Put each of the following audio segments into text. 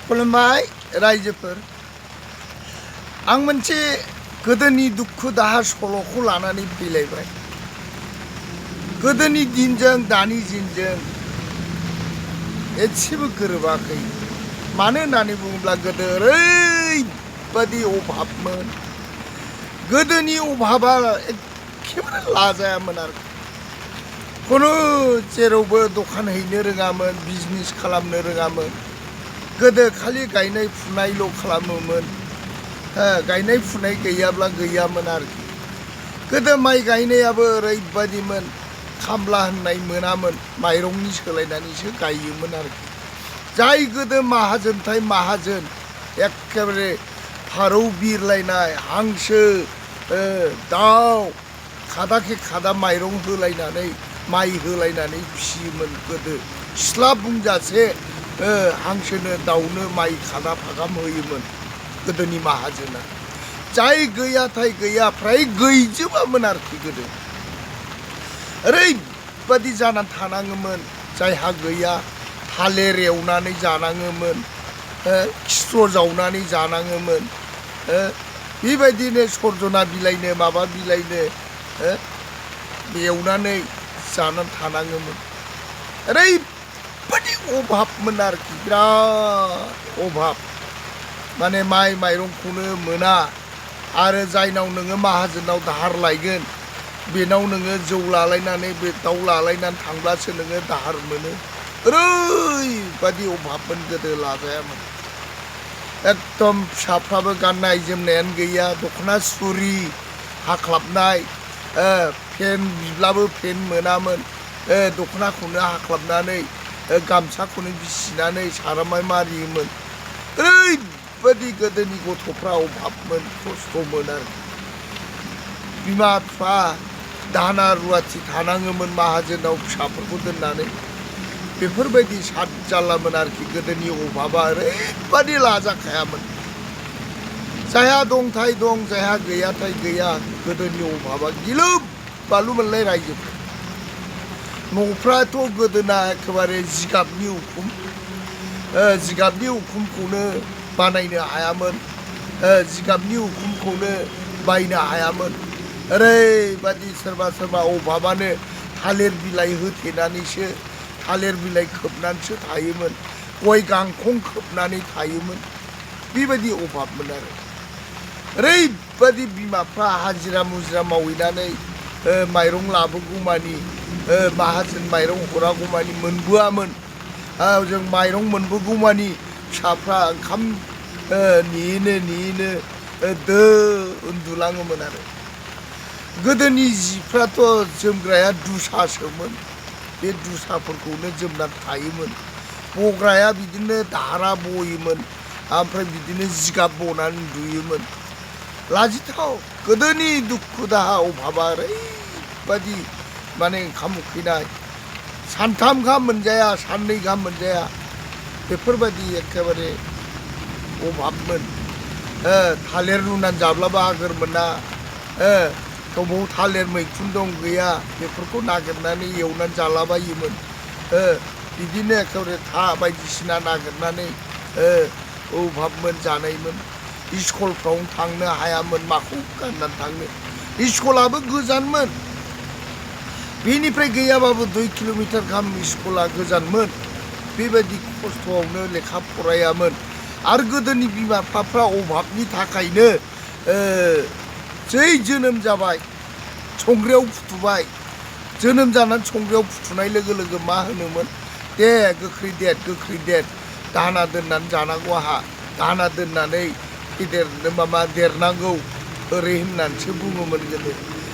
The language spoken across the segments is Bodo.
खुलुमबाय रायजोफोर आं मोनसे गोदोनि दुखु दाहा सल'खौ लानानै फैलायबाय। गोदोनि दिनजों दानि दिनजों एसेबो गोरोबाखै। मानो होननानै बुङोब्ला गोदो ओरैबादि अभाबमोन। गोदोनि अभाबा एखेबारे लाजायामोन आरो खुनु जेरावबो दखान हैनो रोङामोन, बिजनेस खालामनो रोङामोन। गोदो खालि गायनाय फुनायल' खालामोमोन। गायनाय फुनाय गैयाब्ला गैयामोन आरोखि। गोदो माइ गायनायाबो ओरैबादिमोन, खामला होननाय मोनामोन, माइरंनि सोलायनानैसो गायोमोन आरोखि। जाय गोदो माहाजोनथाय माहाजोन, एखेबारे फारौ बिरलायनाय, हांसो, दाउ खादाखे खादा माइरं होलायनानै माइ होलायनानै फिसियोमोन। गोदो सिथ्ला बुंजासे हांसोनो दाउनो माइ खादा फागाम होयोमोन गोदोनि माहाजोना। जाय गैयाथाय गैया, फ्राय गैजोबामोन आरोखि। गोदो ओरैबादि जानानै थानाङोमोन। जायहा गैया थालिर एवनानै जानाङोमोन, खिस्र' जावनानै जानाङोमोन, बेबायदिनो सरजना बिलाइनो माबा बिलाइनो एवनानै जानानै थानाङोमोन। ओरैबादि अभाबमोन आरोखि, बिराद अभाब। माने माइ माइरंखौनो मोना। आरो जायनाव नोङो माहाजोनाव दाहार लायगोन, बेनाव नोङो जौ लालायनानै बे दाउ लालायनानै थांब्लासो नोङो दाहार मोनो। ओरैबादि अभाबमोन, गोदो लाजायामोन। एकदम फिसाफ्राबो गाननाय जोमनायानो गैया, दख'ना सुरि हाख्लाबनाय, फेन बिब्लाबो फेन मोनामोन। दख'नाखौनो हाख्लाबनानै गामसाखौनो बिसिनानै सारामाय मारियोमोन। ओरैबादि गोदोनि गथ'फ्रा अभाबमोन, खस्थ'मोन आरो। बिमा बिफा दाहोना रुवाथि थानाङोमोन माहाजोनाव फिसाफोरखौ दोननानै। बेफोरबायदि साद जारलामोन आरोखि। गोदोनि अभाबा ओरैबादि लाजाखायामोन। जायहा दंथाय दं, जायहा गैयाथाय गैया। गोदोनि अभाबा गिलुब बालुमोनलाय रायजोफोर। न'फ्राथ' गोदोना एखेबारे जिगाबनि उखुम। जिगाबनि उखुमखौनो बानायनो हायामोन, जिगाबनि उखुमखौनो बायनो हायामोन। ओरैबादि सोरबा सोरबा अभाबानो थालिर बिलाइ होथेनानैसो, थालिर बिलाइ खोबनानैसो थायोमोन, गय गांखं खोबनानै थायोमोन। बेबायदि अभाबमोन आरो। ओरैबादि बिमाफ्रा हाजिरा मुजिरा मावहैनानै माइरं लाबोगौमानि, माहाजोन माइरं हरागौमानि मोनबोआमोन। जों माइरं मोनबोगौमानि फिसाफ्रा ओंखाम नेयैनो नेयैनो दो उन्दुलाङोमोन आरो। गोदोनि जिफ्राथ' जोमग्राया दुसासोमोन। बे दुसाफोरखौनो जोमनानै थायोमोन। बग्राया बिदिनो धारा बयोमोन, ओमफ्राय बिदिनो जिगाब बनानै उन्दुयोमोन। लाजिथाव गोदोनि दुखु दाहा अभाबा ओरैबादि। माने ओंखाम उखैनाय, सानथाम गाहाम मोनजाया, साननै गाहाम मोनजाया, बेफोरबायदि एखेबारे अभाबमोन। थालिर रुनानै जाब्लाबो आगोर मोना। बबाव थालिर मैखुन दं गैया, बेफोरखौ नागिरनानै एवनानै जालाबायोमोन। बिदिनो एखेबारे था बायदिसिना नागिरनानै अभाबमोन, जानायमोन। स्कुलफ्रावनो थांनो हायामोन, माखौ गाननानै थांनो। स्कुलाबो गोजानमोन। बेनिफ्राय गैयाबाबो 2 किल'मिटार गाहाम स्कुला गोजानमोन। बेबायदि खस्थ'आवनो लेखा फरायामोन। आरो गोदोनि बिमा बिफाफ्रा अभाबनि थाखायनो जै जोनोम जाबाय संग्रायाव फुथुबाय। जोनोम जानानै संग्रायाव फुथुनाय लोगो लोगो मा होनोमोन, दे गोख्रै देर, गोख्रै देर, दाहोना दोननानै जानांगौ आंहा, दाहोना दोननानै फेदेरनो माबा देरनांगौ, ओरै होननानैसो बुङोमोन गोदो।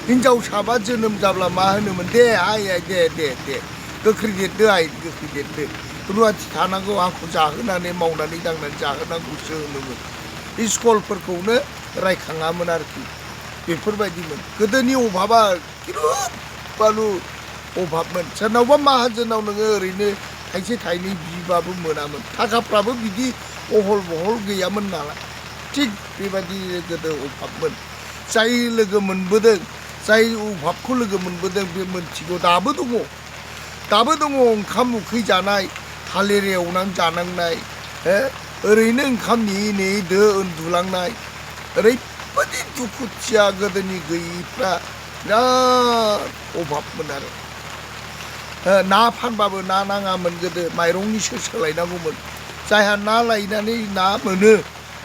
हिनजावसाबा जोनोम जाब्ला मा होनोमोन, दे आइ आइ दे दे दे गोख्रै देरदो आइ, गोख्रै देरदो, रुवाथि थानांगौ, आंखौ जाहोनानै मावनानै दांनानै जाहोनांगौसो होनोमोन। स्कुलफोरखौनो रायखाङामोन आरोखि। बेफोरबायदिमोन गोदोनि अभाबा, गिलुब बालु अभाबमोन। सोरनावबा माहाजोनाव नोङो ओरैनो थाइसे थाइनै बिबाबो मोनामोन। थाखाफ्राबो बिदि अहल बहल गैयामोन नालाय। थिग बेबायदि गोदो अभाबमोन। जाय लोगो मोनबोदों, जाय अभाबखौ लोगो मोनबोदों, बे मोनथिगौ। दाबो दङ, दाबो दङ ओंखाम उखै जानाय, थालिर एवनानै जानांनाय, ओरैनो ओंखाम नेयै नेयै दो उन्दुलांनाय ओरैबायदि दुखुथिया गोदोनि गैयिफ्रा बिराद अभाबमोन आरो ना फानबाबो ना नाङामोन गोदो माइरंनिसो सोलायनांगौमोन जायहा ना लायनानै ना मोनो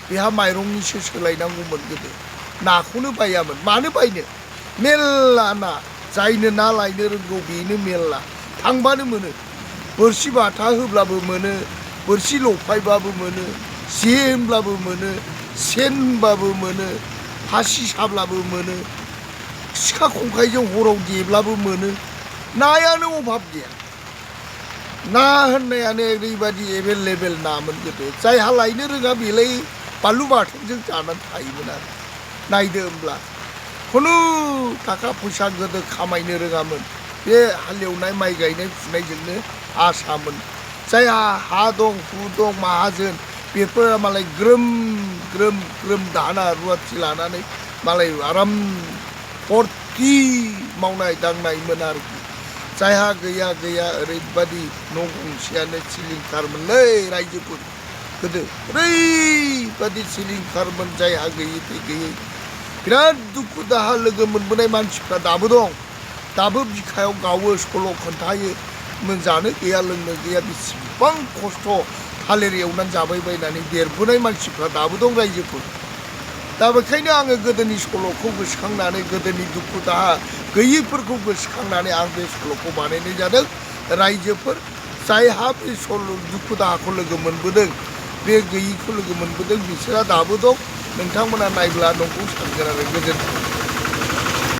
बेहा माइरंनिसो सोलायनांगौमोन गोदो नाखौनो बायामोन मानो बायनो मेल्ला ना जायनो ना लायनो रोंगौ बेनो मेल्ला थांबानो मोनो बोरसि बाथा होब्लाबो मोनो बोरसि लफायबाबो मोनो जे होनब्लाबो मोनो सेन होनबाबो मोनो फासि साब्लाबो मोनो सिखा खंखाइजों हराव देब्लाबो मोनो नायानो अभाब गैया ना होननायानो ओरैबायदि एभेलेबेल नामोन गोदो जायहा लायनो रोङा बेलाय बानलु बाथोनजों जानानै थायोमोन आरो नायदो होमब्ला खुनु थाखा फैसा गोदो खामायनो रोङामोन बे हालेवनाय माइ गायनाय फुनायजोंनो आसामोन जायहा हा दं हु दं माहाजोन बेफोर मालाय ग्रोम ग्रोम ग्रोम दाहोना रुवाथि लानानै मालाय आराम फर्ति मावनाय दांनायमोन आरोखि जायहा गैया गैया ओरैबायदि न' गंसेयानो सिलिंखारमोनलै रायजोफोर गोदो ओरैबायदि सिलिंखारमोन जायहा गैयै गैयै बिराद दुखु दाहा लोगो मोनबोनाय मानसिफ्रा दाबो दं दाबो बिखायाव गावो सल' खोन्थायो जानो गैया लोंनो गैया बेसेबां खस्थ' थालिर एवनानै जाबाय बायनानै देरबोनाय मानसिफ्रा दाबो दं रायजोफोर दा बेखायनो आङो गोदोनि सल'खौ गोसोखांनानै गोदोनि दुखु दाहा गैयिफोरखौ गोसोखांनानै आं बे सल'खौ बानायनाय जादों रायजोफोर जायहा बे दुखु दाहाखौ लोगो मोनबोदों बे गैयिखौ लोगो मोनबोदों बिसोरहा दाबो दं नोंथांमोना नायब्ला नंगौ सानगोन आरो गोजोन्थों।